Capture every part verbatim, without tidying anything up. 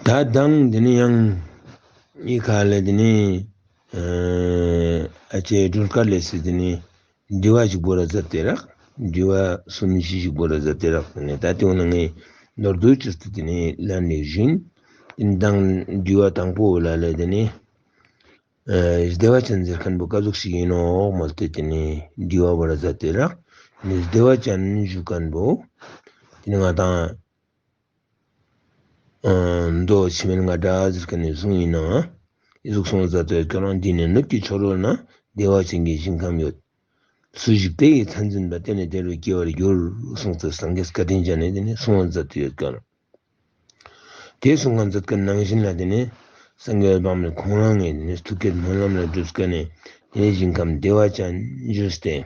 ད་དང་དེ་ནི་ཡང་ཨི་ཁ་ལ་དེ་ནི་ཨ་ཅེ་སྒྲོལ་དཀར་ལས་སི་དེ་ནི་དྲི་བ་ཞིག་བོར་ར་མཛད་དེ་རག་དྲི་བ་གསུམ་བཞི་ཞིག་བོར་ར་མཛད་དེ་རག་དེ་ནི་ད་དེ་འོ་ན་ངས་མདོར་བསྡུས་ཅིག་སྟེ་དེ་ནི་ལན་ནས་བཞིན་དེ་ནི་དང་དྲི་བ་དང་པོ་ལ་ལས་དེ་ནི། ཨ་བདེ་བ་ཅན་ཟེར་མཁན་པོ་ག་ཟུག་ཞིག་ཡིན་ནོག་མོལ་ཏེ་དེ་ནི་དྲི་བ་བོར་ར་མཛད་དེ་རག་དེ་ནི་བདེ་བ་ཅན་ཞུ་མཁན་པོ་དེ་ནི་ང་དང་ཨ་མདོ་ཕྱི་མིན་ང་འདྲ་ཟེར་མཁན་ནི་གསུང་ཡིན་ནའང་ཨི་ཟུག་གསུང་མཛད་དེ་ཡོད་ཀྱང་རང་འདི་ནི་ནུབ་ཀྱི་ཕྱོགས་རོལ་ན་བདེ་བ་ཅན་གྱི་ཞིང་ཁམས་ཡོད། སུ་ཞིག་དེ་ཡི་མཐར་འཛིན་པ་དེ་ནི་བདེ་བར་སྐྱེ་བར་འགྱུར་གསུངས་ཏེ་སངས་རྒྱས་བཀའ་དྲིན་ཅན་ནི་དེ་ནི་གསུང་བ་མཛད་དེ་ཡོད་ཀྱང་རང་། དེ་གསུང་ང་མཛད་མཁན་ནང་བཞིན་ལ་དེ་ནི་སངས་རྒྱས་འོད་དཔག་མེད་ཁོང་རང་ངས་དེ་ནི་ཐུགས་བསྐྱེད་སྨོན་ལམ་ལ་བསྒྲུབས་མཁན་ནི་དེ་ནི་ཞིང་ཁམས་བདེ་བ་ཅན་བརྗོད་དེ།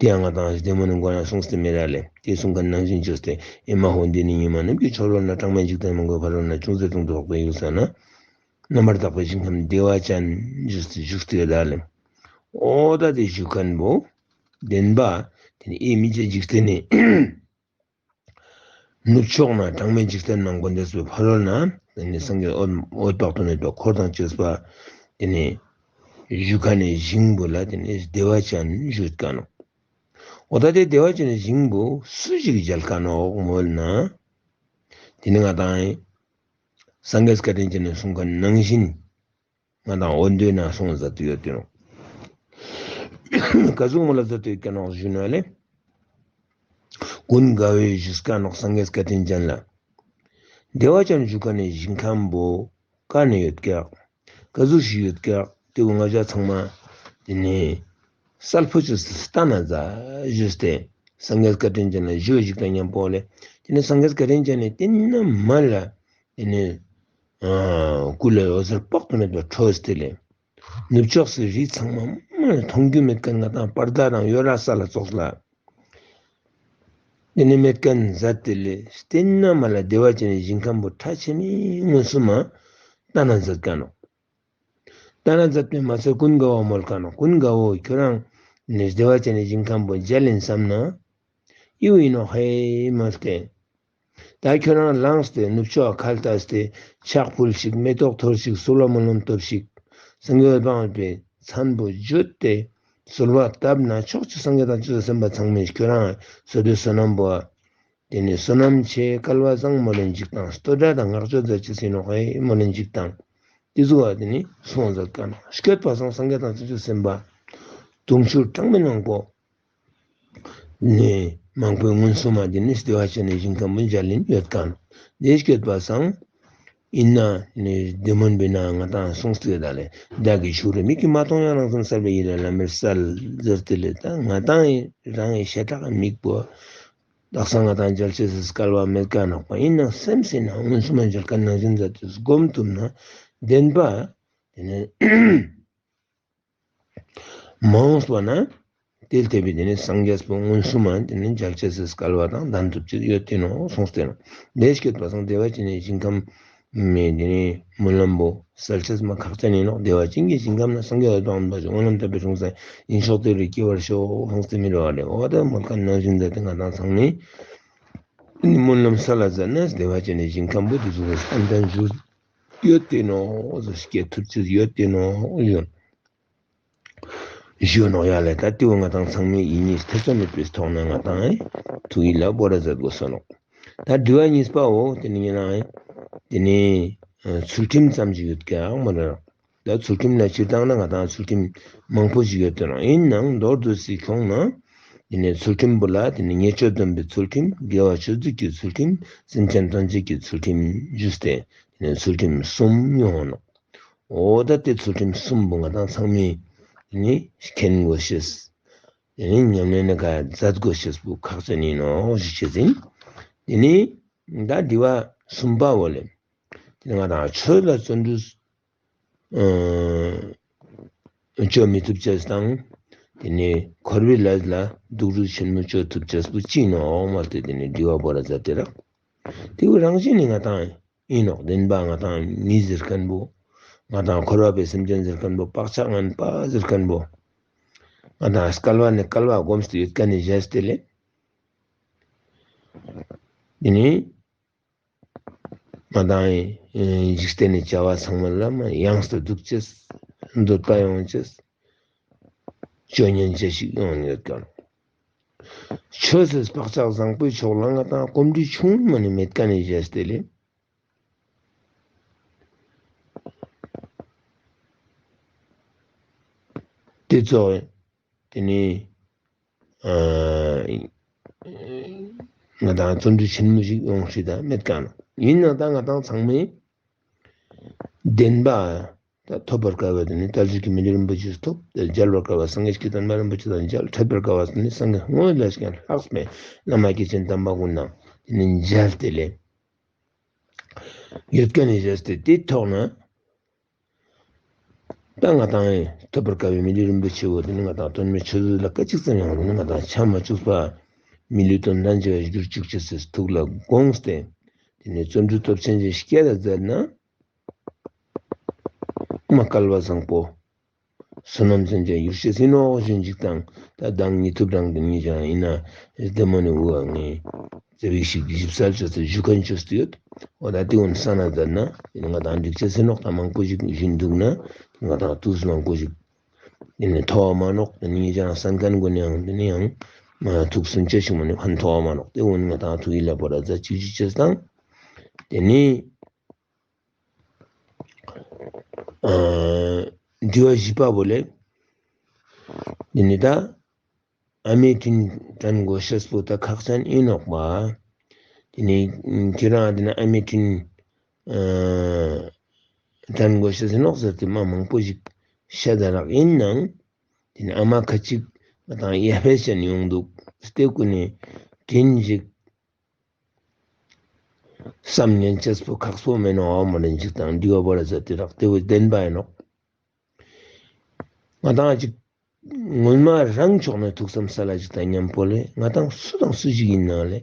དེ་ཡང་ང་དང་བདེ་མོ་ནི་མགོ་ན་གསུངས་ཏེ་མེད་ར་ལས་དེ་གསུང་མཁན་ནང་བཞིན་བརྗོད་དེ་ཨེ་མ་ཧོ་འདི་ནི་ཉི་མ་ནུབ་ཀྱི་ཕྱོགས་རོལ་ན་གྲངས་མེད་འཇིག་རྟེན་མང་པོའི་ཕ་རོལ་ན་ཅུང་ཟད་དུང་དུ་འཕགས་པའི་ཡུལ་ས་ན་རྣམ་པར་དག་པའི་ཞིང་ཁམས་བདེ་བ་ཅན་བརྗོད་དེ་བཞུགས་ཏེ་ཡོད་ལ་ལས། ཨོ་ད་དེ་ཞུ་མཁན་པོ་བདེན་པ་དེ་ནི་ཨེ་མི་ཚེ་འཇིག་རྟེན་ནི། ནུབ་ཕྱོགས་ན་གྲངས་མེད་འཇིག་རྟེན་ནང་མགོན་འདས་པའི་ཕ་རོལ་ན་དེ་ནི་སངས་རྒྱས་འོད་འོད་དཔག་ཏུ་མེད་པ་འཁོར་དང་བཅས་པ་དེ་ནི་བཞུགས་མཁན་ནི་ཞིང་པོ་ལ་དེ་ནི་བདེ་བ་ཅན་བརྗོད་མཁན་ནོག་འོ་ད་དེ་བདེ་བ་ཅན་ནི་ཞིང་པོ་སུ་ཞིག་མཇལ་མཁན་ནོག་མོལ་ན། དེ་ནི་ང་དང་སངས་རྒྱས་བཀའ་དྲིན་ཅན་ནི་གསུང་མཁན་ནང་བཞིན། ང་དང་འོ་འདོད་ན་གསུང་མཛད་དེ་ཡོད་དེ་ནོག་ག་ཟུག་མོལ་ལ་མཛད་དེ་ཡོད་ཀྱང་ནོག་ཞུ་ན་ལས། ཀུན་དགའ་བོས་ཞུས་ཀྱང་ནོག་སངས་རྒྱས་བཀའ་དྲིན་ཅན་ལ། བདེ་བ་ཅན་བཞུགས་མཁན་ནི་ཞིང་ཁམས་པོ་ག་ནས་ཡོད་ཀྱག་ག་ཟུག་ཞིག་ཡོད་ཀྱག་དེ་བོ་ང་ཅག་ཚང་མ་དེ་ནི་གསལ་པོ་ཅིག་ལྟ་ན་མཛའ་ཞུས་ཏེ། སངས་རྒྱས་བཀའ་དྲིན་ཅན་ལ་ཞུ་བ་ཞིག་དང་མཉམ་པོ་ལས་དེ་ནི་སངས་རྒྱས་བཀའ་དྲིན་ཅན་ནི་དེ་ན་མ་ལ། དེ་ནི་ཨ་སྐུ་ལ་འོད་ཟེར་དཔག་ཏུ་མེད་པ་འཕྲོས་ཏེ་ལས། ནུབ་ཕྱོགས་སུ་རི་ཚང་མ་མ་མཐོང་རྒྱུ་མེད་མཁན་ང་དང་པར་དག་དང་ཡོ་ར་ས་ལ་ཙོགས་ལ། དེ་ནི་མེད་མཁན་མཛད་དེ་ལས་བརྟེན་ན་མ་ལ་བདེ་བ་ཅན་ནི་ཞིང་ཁམས་པོ་ཁྲ་ཆེ་མི་མངོན་སུམ་མ་ལྟ་ན་མཛད་མཁན་ནོག་ལྟ་ན་མཛད་པས་མ་ཚད་ཀུན་དགའ་བོ་མོལ་མཁན་ནོག་ཀུན་དགའ་བོ་ཁྱོད་རང་ནི་བདེ་བ་ཅན་ནི་ཞིང་ཁམས་པོ་མཇལ་ཡིན་བསམ་ན། ཡིའུ་ཡིན་ནོག་ཧེ་མོལ་ཏེ། ད་ཁྱོད་རང་ལངས་ཏེ་ནུབ་ཕྱོགས་ཁ་ལྟ་སྟེ་ཕྱག་ཕུལ་ཞིག་མེ་ཏོག་འཐོར་ཞིག་གསོལ་བ་སྨོན་ལམ་བཏབ་ཞིག་སངས་རྒྱས་འོད་དཔག་མེད་པའི་མཚན་པོ་བརྗོད་དེ་གསོལ་བ་བཏབ་ན་ཕྱོགས་བཅུའི་སངས་རྒྱས་དང་བཅས་པ་སེམས་དཔའ་ཚང་མས་ཁྱོད་རང་བསོད་བདེ་བསོད་ནམས་པོ། དེ་ནི་བསོད་ནམས་ཆེ་སྐལ་བ་བཟང་མོ་ལེན་ཅིག་དང་བསྟོད་སྒྲ་དང་བསྔགས་བརྗོད་མཛད་ཅིག་ཟིན་ནོག་ཧེ་མོ་ལེན་ཅིག་དང་། དེ་ཟུག་བ་དེ་ནི་གསུང་མཛད་མཁན་ནོག་སྐྱོད་པ་སང་སངས་རྒྱས་དང་བཅས་པ་སེམས་དཔའ་དུང་ཕྱུར་གྲངས་མེད་མང་པོ། ནས་མང་པོའི་མངོན་སུམ་མ་དེ་ནི་བདེ་བ་ཅན་ནི་ཞིང་ཁམས་མཇལ་ཡིན་ཡོད་མཁན། དེ་སྐྱོད་པ་སང་། ཡིན་ན་ནི་བདེ་སྨོན་པའི་ནང་ང་དང་གསུངས་ཏེ་ད་ལས་བདག་གི་ཕྱོགས་རིས་མིག་གིས་མ་མཐོང་ཡང་རང་སེམས་གསལ་བའི་ཡིད་ལ་ལམ་མེར་གསལ་ཟེར་དེ་ལས་ད་ང་དང་རང་གི་ཤ་ཁྲག་མིག་པོ་དག་ས་ང་དང་མཇལ་ཆེས་སུ་སྐལ་བ་མེད་མཁན་ནོག་པ་ཡིན་ན་སེམས་སེ་ན་མངོན་སུམ་མ་མཇལ་མཁན་ནང་བཞིན་མཛད་དེ་སྒོམ་ཐུབ་ན་བདེན་པ་དེ་ནི། མ་འོངས་པ་ན་དེ་ལྟ་བུའི་དེ་ནི་སངས་རྒྱས་པོ་མངོན་སུམ་མ་དེ་ནི་མཇལ་ཆེས་སུ་སྐལ་བ་དང་ལྡན་ཐུབ་ཅིག་ཡོད་དེ་ནོ་གསུངས་ཏེ་ནོ། ལས་སྐྱོད་པ་སང་བདེ་བ་ཅན་ནི་ཞིང་ཁམས་མེད་དེ་ནི་སྨོན་ལམ་པོ་གསལ་ཆེས་མ་ཁག་ཅན་ཡིན་ནོ། བདེ་བ་ཅན་གྱི་ཞིང་ཁམས་ན་སངས་རྒྱས་འོད་དཔག་མེད་པ་ཞིག་སྨོན་ལམ་བཏབ་པའི་གཞུང་སང་ཡིན་ཤོག་དེ་རུ་སྐྱེ་བར་ཤོག་གསུངས་ཏེ་མི་རོ་བ་རེ་འོ་ད་མོལ་མཁན་ནང་བཞིན་མཛད་དེ་ང་དང་ཚང་མས་སྨོན་ལམ་ས་ལ་མཛད་ན་བདེ་བ་ཅན་ནི་ཞིང་ཁམས་པོ་དེ་ཚོ་གི་ལྡན་ཐུབ་ཡོད་དེ་ནོ། སྐྱེ་ཐུབ་ཅིག་ཡོད་དེ་ནོ་ཡོད། ཞུ་ནོག་ཡ་ལས་ད་ལྟེ་བ་ང་དང་ཚང་མས་ཡིད་གཉིས་ཐེ་ཚོམ་མེད་པའི་ཐོག་ནས་ང་དང་ཐུགས་ཡིད་ལ་བོར་ར་མཛད་དགོས་སོ་ནོག་ད་དྲི་བ་གཉིས་པའོ་དེ་ནི་ངེད་རང་དེ་ནི་ཚུལ་ཁྲིམས་ཙམ་ཞིག་ཡོད་ཀྱང་མ་རེད། ད་ཚུལ་ཁྲིམས་ལ་སྤྱིར་བཏང་ན་ང་དང་ཚུལ་ཁྲིམས་མང་པོ་ཞིག་ཡོད་དེ་རང་ཡིན་ནང་མདོར་བསྡུས་སི་ཁྱོང་ན་དེ་ནི་ཚུལ་ཁྲིམས་པོ་ལ་དེ་ནི་ཉེས་སྤྱོད་སྡོམ་པའི་ཚུལ་ཁྲིམས་དགེ་བ་ཆོས་སྡུད་ཀྱི་ཚུལ་ཁྲིམས་སེམས་ཅན་དོན་བྱེད་ཀྱི་ཚུལ་ཁྲིམས་ཞུས་ཏེ་དེ་ནི་ཚུལ་ཁྲིམས་གསུམ་ཡོང་ནོག་འོ་ད་དེ་ཚུལ་ཁྲིམས་གསུམ་པོ་ང་དང་ཚང་མས་ནི་མཁྱེན་དགོས་ཤེས། དེ་ནི་ཉམས་ལེན་ནི་ཀ་མཛད་དགོས་ཤེས་པོ་ཁག་ཅན་ཡིན་ནོ་ཞུ་ཆེད་ཡིན། དེ་ནི་ད་དྲི་བ་གསུམ་པ་འོ་ལེ། དེ་ནི་ང་དང་ཆོས་ལ་བརྩོན་འགྲུས་ཨ་བཅོ་མི་ཐུབ་ཅེས་དང་། དེ་ནི་འཁོར་བའི་ལས་ལ་སྡུག་རུས་ཆེན་མོ་བཅོ་ཐུབ་ཅེས་པོ་ཅི་ནོ་མ་སྟེ་དེ་ནི་དྲི་བ་བོར་ར་མཛད་དེ་རག་དེ་བོ་རང་བཞིན་ནི་ང་དང་ཡིན་ནོག་བདེན་པ་ང་དང་མི་ཟེར་མཁན་པོ། ང་དང་འཁོར་བ་པའི་སེམས་ཅན་ཟེར་མཁན་པོ་བག་ཆགས་ངན་པ་ཟེར་མཁན་པོ། ང་དང་སྐལ་བ་ནས་སྐལ་བ་སྒོམ་སྟེ་ཡོད་མཁན་ནི་བཞེས་ཏེ་ལེ། དེ་ནི། མ་དང་ཡིན་འཇིག་རྟེན་ནི་བྱ་བ་ཚང་མ་ལ་མ་ཡང་སྟེ་འདུག་ཅེས། འདོད་པ་ཡོང་ཅེས། སྤྱོད་ཉན་ཅེས་ཤིག་ཡོང་ནས་ཀྱང་། ཆོས་སུ་བག་ཆགས་བཟང་པོའི་ཕྱོགས་ལ་ང་དང་གོམས་འདྲིས་ཆུང་ངུ་མ་ནི་མེད་ཀ་ནས་བཞེས་ཏེ་ལས། དེ་ཚོ་དེ་ནི་ང་དང་བརྩོན་འགྲུས་ཆེན་མོ་ཞིག་ཡོང་སྲིད་ད་མེད་ཀ་ནོ། ཡིན་ན་ད་ང་དང་ཚང་མས་བདེན་པ་ད་ཐོབ་པར་དཀའ་བ་དེ་ནི་དལ་འབྱོར་གྱི་མི་ལུས་རིན་པོ་ཆེ་ཐོབ། དེ་མཇལ་བར་དཀའ་བ་སངས་རྒྱས་ཀྱི་བསྟན་པ་རིན་པོ་ཆེ་དང་མཇལ། འཕྲད་པར་དཀའ་བ་དེ་ནི་སངས་རྒྱས་དངོས་ལས་ཀྱང་ལྷག་པའི་བླ་མ་སྐྱེས་ཆེན་དམ་པ་ཀུན་དང་དེ་ནི་མཇལ་ཏེ་ལས། ཡོད་མཁན་ནི་བཞེས་ཏེ་དེའི་ཐོག་ན། ད་ང་དང་ཐོབ་པར་དཀའ་བའི་མི་ལུས་རིན་པོ་ཆེ་བོ་དེ་ནི་ང་དང་དོན་མེད་ཆོས་བཟོད་ལ་སྐད་ཅིག་ཙམ་ཡང་དེ་ནི་ང་དང་ཆ་མ་བཅུག་པ། མི་ལུས་དོན་དང་བཅས་པར་གྱུར་བཅུག་ཅེས་སི་ཐུགས་ལ་དགོངས་ཏེ། དེ་ནི་བརྩོན་འགྲུས་སྟོབས་ཆེན་གྱི་སྐྱེད་ལ་མཛད་ན། མ་སྐལ་བ་བཟང་པོ། བསོད་ནམས་ཅན་གྱི་ཡུལ་ཤེས་ཡིན་ནོ་ཞེས་འཇིག་དང་། ད་དང་ཉིད་ཐུབ་རང་གི་ཉིད་ཀྱང་ཡིན་ན། བདེ་མོ་ནི་འུ་ངས་ཙེ་བིག་ཞིག་ཞིབ་གསལ་བྱས་ཏེ་ཞུ་མཁན་བཅོས་ཏེ་ཡོད། འོ་ད་དེ་འོན་ས་ན་མཛད་ན་ཡིན་ང་དང་འགྲིག་ཆེ་ཟེར་ནོག་ད་མང་པོ་ཞིག་བཞིན་འདུག་ན་ང་དང་དུས་མང་པོ་ཞིག་ཡིན་ཐོག་མ་ནོག་དེ་ནི་ཡང་སན་མཁན་དགོན་ཡང་དེ་ནི་ཡང་ཐུགས་སུན་ཆེ་ཞིག་མ་ནི་ཕན་ཐོགས་མ་ནོག་དེ་འོན་ང་དང་ཐུགས་ཡིད་ལ་བོར་ར་ཛ་ཅིག་ཅིག་ཅེས་དང་། དེ་ནི། ཨ། དྲི་བ་བཞི་པ་བོ་ལས། འདི་ནི་ད། ཨ་མའི་དྲིན་དྲན་དགོས་ཤེས་པོ་ད་ཁག་ཅན་ཡིན་ནོག་པ། དེ་ནི་ཁྱེད་རང་འདི་ན་ཨ་མའི་དྲིན། ཨ། དྲན་དགོས་ཤེས་ཡིན་ནོག་ཟེར་ཏེ་མ་མང་པོ་ཞིག་བཤད་ད་རག་ཡིན་ནང་། དེ་ནི་ཨ་མ་ཁ་ཅིག་ང་དང་ཡ་ཕེ་ཅན་ཡོང་འདུག་སྟེ་ཀུ་ནི་དྲིན་ཞིག་བསམ་ཉན་ཅེས་པོ་ཁག་པོ་མེད་ནོ་འོ་མ་ལན་ཅིག་དང་འདི་བ་བར་ཟ་དེ་རག་དེ་བོ་བདེན་པ་ཡིན་ནོ། ང་དང་ཅིག་ངོ་མ་རང་ཕྱོགས་ནས་ཐུགས་བསམ་ས་ལ་ཅིག་དང་མཉམ་པོ་ལས་ང་དང་སུ་དང་སུ་ཞིག་ཡིན་ནང་ལས་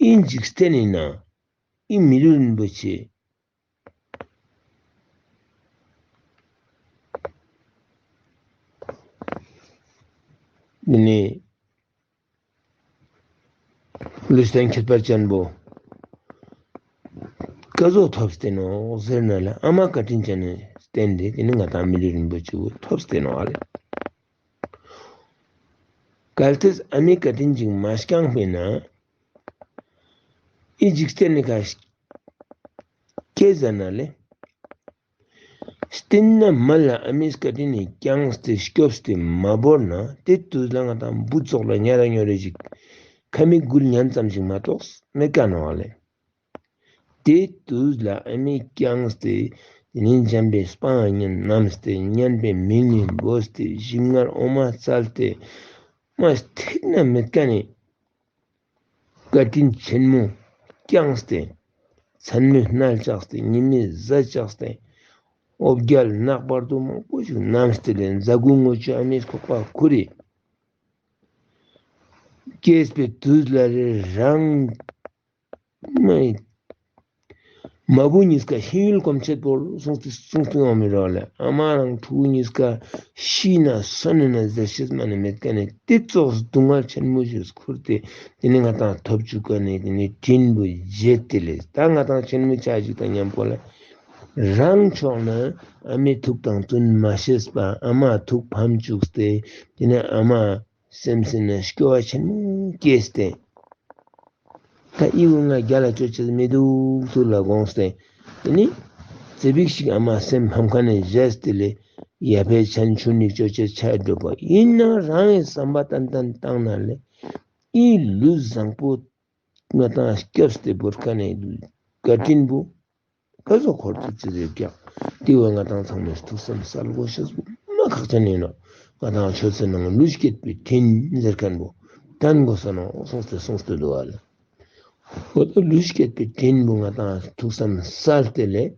ཨིན་ཅིག་བསྟན་ཡིན་ན་ཨི་མི་ལུས་རིན་པོ་ཆེ། འདི་ནི། ལུས་རྟེན་ཁྱད་པར་ཅན་པོ། ཀ་ཟོ་ཐོབ་སྟེ་ནོ་ཟེར་ན་ལ་ཨ་མ་བཀའ་དྲིན་ཅན་ནི་བསྟན་ཏེ་དེ་ནི་ང་དང་མི་ལུས་རིན་པོ་ཆེ་བོ་ཐོབ་སྟེ་ནོ་ཨ་ལེ། གལ་ཏེ་ཨ་མའི་བཀའ་དྲིན་ཅིག་མ་བསྐྱངས་པས་ན། ཨི་འཇིག་རྟེན་ནི་ཁ་སྐྱེ་ཟ་ན་ལེ། སྟེང་ན་མ་ལ་ཨ་མའི་བཀའ་དྲིན་ནི་བསྐྱངས་ཏེ་སྐྱོབས་ཏེ་མ་བོར་ན་དེ་དུས་ལ་ང་དང་འབུ་ཙོག་ལ་ཉ་ར་ཉོ་རེ་ཞིག་ཁ་མིག་དགུལ་ཉན་ཙམ་ཞིག་མ་གཏོགས་མེད་ཀ་ནོ་ཨ་ལེ། དེ་དུས་ལ་ཨ་མའི་བསྐྱངས་ཏེ་དེ་ནི་འཇམ་པའི་སྤང་ཉན་བསྣམས་ཏེ་ཉན་པའི་མིག་ནི་འབོས་ཏེ་ཞིམ་མངར་འོ་མ་བཙལ་ཏེ་མ་ཐེག་ན་མེད་ཀ་ནི། བཀའ་དྲིན་ཆེན་མོ་བསྐྱངས་ཏེ། མཚན་མོའི་སྣལ་བཅགས་ཏེ་ཉི་མའི་གཟའ་བཅགས་ཏེ། འོ་བརྒྱལ་ནག་བར་དུ་མང་པོ་ཞིག་བསྣམས་ཏེ་ལས་འཛའ་གུ་ངོ་ཆུ་ཨ་མའི་ཁོག་པ་ཁུར་རེ། སྐྱེས་པའི་དུས་ལ་རེ་རང་མ་མ་བུ་གཉིས་ཀ་ཤེས་ཡུལ་གོམས་ཆེད་པོ་གསུངས་ཏེ་གསུངས་ཏེ་ཡོང་མི་རོགས་ལ་ཨ་མ་རང་ཕྲུ་གུ་གཉིས་ཀ་ཤི་ན་གསོན་ན་ཟེར་ཤེས་མ་ནི་མེད་ཀ་ནས་དེ་ཙོགས་སྡུག་བསྔལ་ཆེན་མོ་ཞིག་ཁུར་ཏེ་དེ་ནི་ང་དང་ཐོབ་བཅུག་ག་ནས་དེ་ནི་དྲིན་པོ་བརྗེད་དེ་ལས་ད་ང་དང་ཆེན་མོ་ཆ་ཞིག་དང་མཉམ་པོ་ལ་རང་ཕྱོགས་ན་ཨ་མའི་ཐུགས་དང་བསྟུན་མ་ཤེས་པ་ཨ་མ་ཐུགས་ཕམ་བཅུག་སྟེ་དེ་ནི་ཨ་མ། སེམས་སེམས་ནས་སྐྱོ་བ་ཆེན་མོ་སྐྱེས་ཏེ། ད་ཨི་བོ་ང་རྒྱ་ལ་སྐྱོ་ཆེས་མི་འདུག་ཐུགས་ལ་དགོངས་ཏེ། དེ་ནི་ཙེ་པིག་ཞིག་ཨ་མ་སེམས་ཕམ་ཁ་ནས་བཞེས་ཏེ་ལས་ཡ་ཕའི་ཆན་ཆུ་ནི་སྐྱོ་ཆེས་ཆ་སྒྲུབ་པ་ཡིན་ན་རང་ཡི་བསམ་པ་ཏན་ཏན་བཏང་ན་ལས་ཨི་ལུས་བཟང་པོ་ང་དང་སྐྱབས་ཏེ་བོར་ཁ་ནས་བཀའ་དྲིན་པོ། ཀ་ཟོ་འཁོར་ཐུབ་ཅི་རེད་ཀྱང་དེ་བས་ང་དང་ཚང་མས་ཐུགས་བསམ་གསལ་དགོས་ཤེས་མ་ཁག་ཅན་ཡིན་ནོ། ང་དང་ཆོས་ཚན་ནང་ལུས་བསྐྱེད་པའི་དྲིན་ཟེར་མཁན་པོ་དྲན་དགོས་ས་ནོ་གསུངས་ཏེ་གསུངས་ཏེ་འདུག་བ་ལ། འོ་ད་ལུས་བསྐྱེད་པའི་དྲིན་པོ་ང་དང་ཐུགས་བསམ་གསལ་ཏེ་ལས།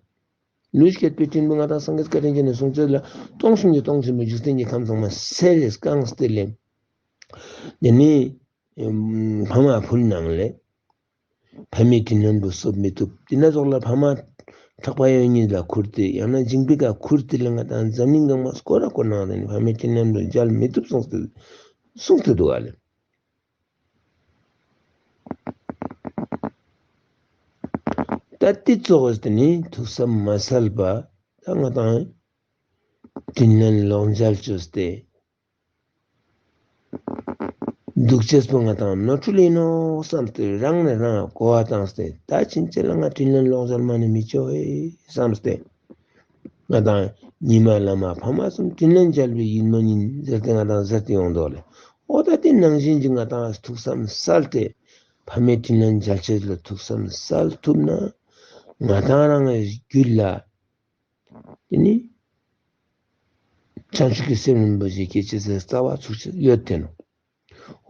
ལུས་བསྐྱེད་པའི་དྲིན་པོ་ང་དང་སངས་རྒྱས་བཀའ་དྲིན་ཅན་ནས་གསུངས་ཚུལ་ལ་སྟོང་གསུམ་གྱི་སྟོང་ཆེན་པོའི་འཇིག་རྟེན་གྱི་ཁམས་ཚང་མ་སེལ་རེ་བསྐངས་ཏེ་ལས། དེ་ནས། ཕ་མ་ཕུལ་ནང་ལས། ཕ་མའི་དྲིན་ལན་དུ་གསོབ་མི་ཐུབ། དེ་ན་ཙོགས་ལ་ཕ་མ་ཕྲག་པ་ཡོད་གཉིས་ལ་ཁུར་ཏེ་ཡང་ན་འཇིང་པའི་ཀ་ཁུར་ཏེ་ལ་ང་དང་འཛམ་གླིང་གང་མ་སྐོར་ར་སྐོར་ནང་དེ་ནི་ཕ་མའི་དྲིན་ལན་དུ་འཇལ་མི་ཐུབ་གསུངས་ཏེ་གསུངས་ཏེ་འདུག་ཨ་ལེ། ད་དེ་ཙོགས་དེ་ནི་ཐུགས་བསམ་མ་གསལ་བ་ད་ང་དང་དྲིན་ལན་ལོག་འཇལ་བཅོས་ཏེ། སྡུག་ཅེས་པོ་ང་དང་ནོར་འཁྲུལ་ཡིན་ནོ་བསམ་སྟེ་རང་ནས་རང་གོ་བ་བཏང་སྟེ། ད་ཕྱིན་ཆད་ལ་ང་དྲིན་ལན་ལོག་འཇལ་མ་ནི་མི་ཆོག་ཨེ་བསམ་སྟེ། ང་དང་ཉི་མ་ལ་མ་ཕ་མ་གསུམ་དྲིན་ལན་འཇལ་བའི་ཡིད་མོ་ཉིད་ཟེར་ཏེ་ང་དང་ཟེར་ཏེ་ཡོང་དོ་ལེ། འོ་ད་དེ་ནང་བཞིན་གྱི་ང་དང་ཐུགས་བསམ་གསལ་ཏེ་ཕ་མའི་དྲིན་ལན་འཇལ་ཆེད་ལ་ཐུགས་བསམ་གསལ་ཐུབ་ན། ང་དང་རང་གི་རྒྱུད་ལ་དེ་ནི་བྱང་ཆུབ་ཀྱི་སེམས་རིན་པོ་ཆེ་སྐྱེ་ཆེད་ཟེར་རྩ་བ་ཚུགས་ཆེད་ཡོད་དེ་ནོ།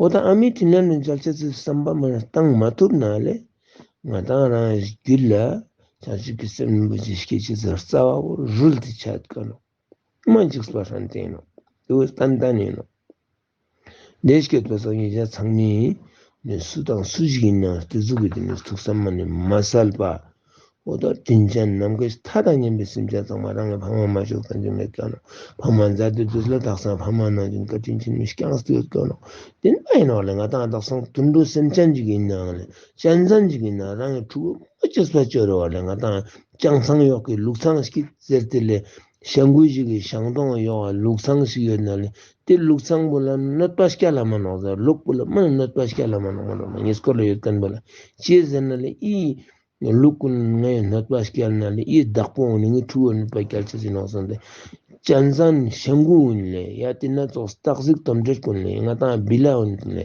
འོ་ད་ཨ་མའི་དྲིན་ལན་ལ་འཇལ་ཆེད་ཟེར་བསམ་པ་མ་བཏང་མ་ཐུབ་ན་ལེ། ང་དང་རང་རྒྱུད་ལ་བྱང་ཆུབ་ཀྱི་སེམས་རིན་པོ་ཆེ་སྐྱེ་ཆེད་ཟེར་རྩ་བ་བོ་རུལ་ཏེ་ཆད་དཀའ་ནོ། མ་འཇིགས་པ་ཧྲན་ཏེ་ཡིན་ནོ། དེ་བས་ཏན་ཏན་ཡིན་ནོ། བདེ་སྐྱིད་པ་སངས་རྒྱས་ཚང་མས་ནི་སུ་དང་སུ་ཞིག་ཡིན་ན་དེ་ཟུག་གི་དེ་ནི་ཐུགས་བསམ་མ་ནི་མ་གསལ་པ། འོ་ད་དྲིན་ཅན་ནམ་མཁའི་མཐའ་དང་མཉམ་པའི་སེམས་ཅན་ཚང་མ་རང་གི་ཕ་མ་མ་བྱུང་ཙམ་ཅིག་མེད་ཀྱང་ནོ། ཕ་མ་མཛའ་སྡོད་དུས་ལ་དག་ས་ཕ་མ་ནང་བཞིན་བཀའ་དྲིན་ཆེན་མོ་བསྐྱངས་སུ་ཡོད་ཀྱང་ནོ། དེ་ནི་ཡིན་ནོ་ལེ། ང་དང་དག་ས་དུད་འགྲོ་སེམས་ཅན་ཅིག་ཡིན་ནའང་ལེ། གཅན་གཟན་ཅིག་ཡིན་ན་རང་གི་ཕྲུ་གུ་མ་སྐྱེས་པ་སྐྱོ་རེ་བ་ལེ། ང་དང་ལྕང་ཚང་གཡོག་གི་ལུག་ཚང་ཞིག་ཟེར་ཏེ་ལེ། ཞང་གུ་ཞིག་གི་ཞང་སྟོང་གཡོག་ལུག་ཚང་ཞིག་ཡོད་ན་ལེ། དེ་ལུག་ཚང་པོ་ལ་གནོད་པ་སྐྱལ་ལ་མ་ནོག་ཟེར། ལུག་པོ་ལ་མ་གནོད་པ་སྐྱལ་ལ་མ་ནོག་མ་ནོག་མ་ངས་སྐོར་ལ་ཡོད་མཁན་པོ་ལ་ཅི་ཟེར་ན་ལེ། ཨི་ལུག་ཀུན་ངས་གནོད་པ་སྐྱལ་ན་ལེ། ཨི་བདག་པོ་འོང་ནི་ངའི་ཕྲུ་གུ་གནོད་པ་སྐྱལ་ཆེད་ཟིན་ནོག་ཟེར་ཏེ། གཅན་གཟན་ཞང་གུ་འོང་ལེ། ཡ་དེ་ན་ཙོགས་སྟག་གཟིག་དོམ་དྲེད་ཀུན་ལེ། ང་དང་བི་ལ་འོང་ལེ།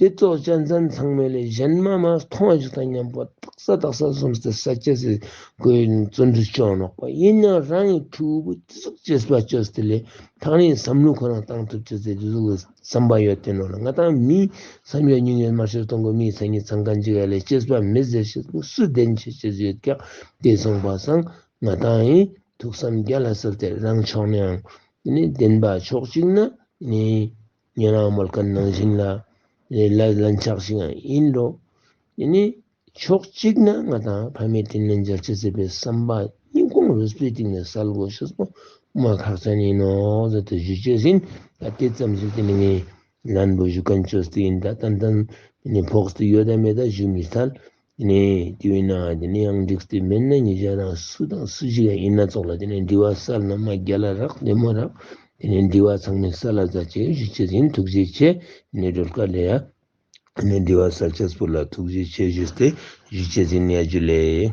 དེ་ཙོགས་གཅན་གཟན་ཚང་མས་ལས་གཞན་མ་མ་མཐོང་བ་ཞིག་དང་མཉམ་པོ་ཏག་ས་ཏག་ས་བཟུང་སྟེ་ས་ཆ་སི་གོས་བཙོན་འཇུག་བཅོ་ནོག་པ། ཡིན་ན་རང་གི་ཕྲུ་གུ་ཙི་ཙུག་བྱེད་པ་བཅོས་ཏེ་ལས་ཐག་རིང་བསམ་བློ་ཁོ་རང་བཏང་ཐུབ་ཅེས་ཟེར་དེ་ཟུག་གི་བསམ་པ་ཡོད་དེ་ནོ་ལ། ང་དང་མི་བསམ་ཡོད་སྙིང་ཡོད་མ་ཤེས་གཏོང་གོ་མི་ཚང་གི་ཚང་གང་ཅིག་ཡ་ལས་སྐྱེས་པ་མི་ཟེར་ཤེས་པོ་སུ་བདེན་ཆེ་ཅེས་ཡོད་ཀྱང་དེ་སོང་པ་སང་ང་དང་ཡིན་ཐུགས་བསམ་རྒྱ་ལ་གསལ་ཏེ་རང་ཕྱོགས་ནའང་ནི་བདེན་པ་ཕྱོགས་གཅིག་ན་ནི། ཉན་རང་མོལ་མཁན་ནང་བཞིན་ལ་ལ་ལན་ཆགས་ཤིག་ཡང་ཡིན་འགྲོ། དེ་ནི་ཕྱོགས་གཅིག་ན་ང་དང་ཕ་མའི་དྲིན་ལན་འཇལ་ཆེད་ཟེར་བའི་བསམ་པ་སྙིང་ཁོང་རུས་པའི་གཏིང་ནས་གསལ་དགོས་ཤེས་པོ་མ་ཁག་ཅན་ཡིན་ནོ་ཟེར་ཏེ་ཞུ་ཆེད་ཡིན། ད་དེ་ཙམ་ཞིག་དེ་ནི་ངས་ལན་པོ་ཞུ་མཁན་བཅོས་ཏེ་ཡིན། ད་ཏན་ཏན་དེ་ནི་ཕོགས་ཏེ་ཡོད་དམ་མེད་ད་ཞུ་མི་ཐལ། དེ་ནས་དེ་བས་ན་དེ་ནས་ཡང་འགྲིག་སྟེ་མེད་ན་ཉེ་ཞ་རང་སུ་དང་སུ་ཞིག་ཡང་ཡིན་ན་ཙོགས་ལ་དེ་ནས་འདྲི་བ་སལ་ན་མ་རྒྱལ་ལ་རག་བདེ་མོ་རག་དེ་ནས་འདྲི་བ་ཚང་མས་སལ་ལ་མཛད་ཅེས་ཞུ་ཆེད་ཡིན། ཐུགས་རྗེ་ཆེ། དེ་ནས་སྒྲོལ་དཀར་ལ་ཡ་དེ་ནས་འདྲི་བ་སལ་ཆེས་པོ་ལ་ཐུགས་རྗེ་ཆེ་ཞུས་ཏེ་ཞུ་ཆེད་ཡིན། ཡ་ཇུ་ལེ།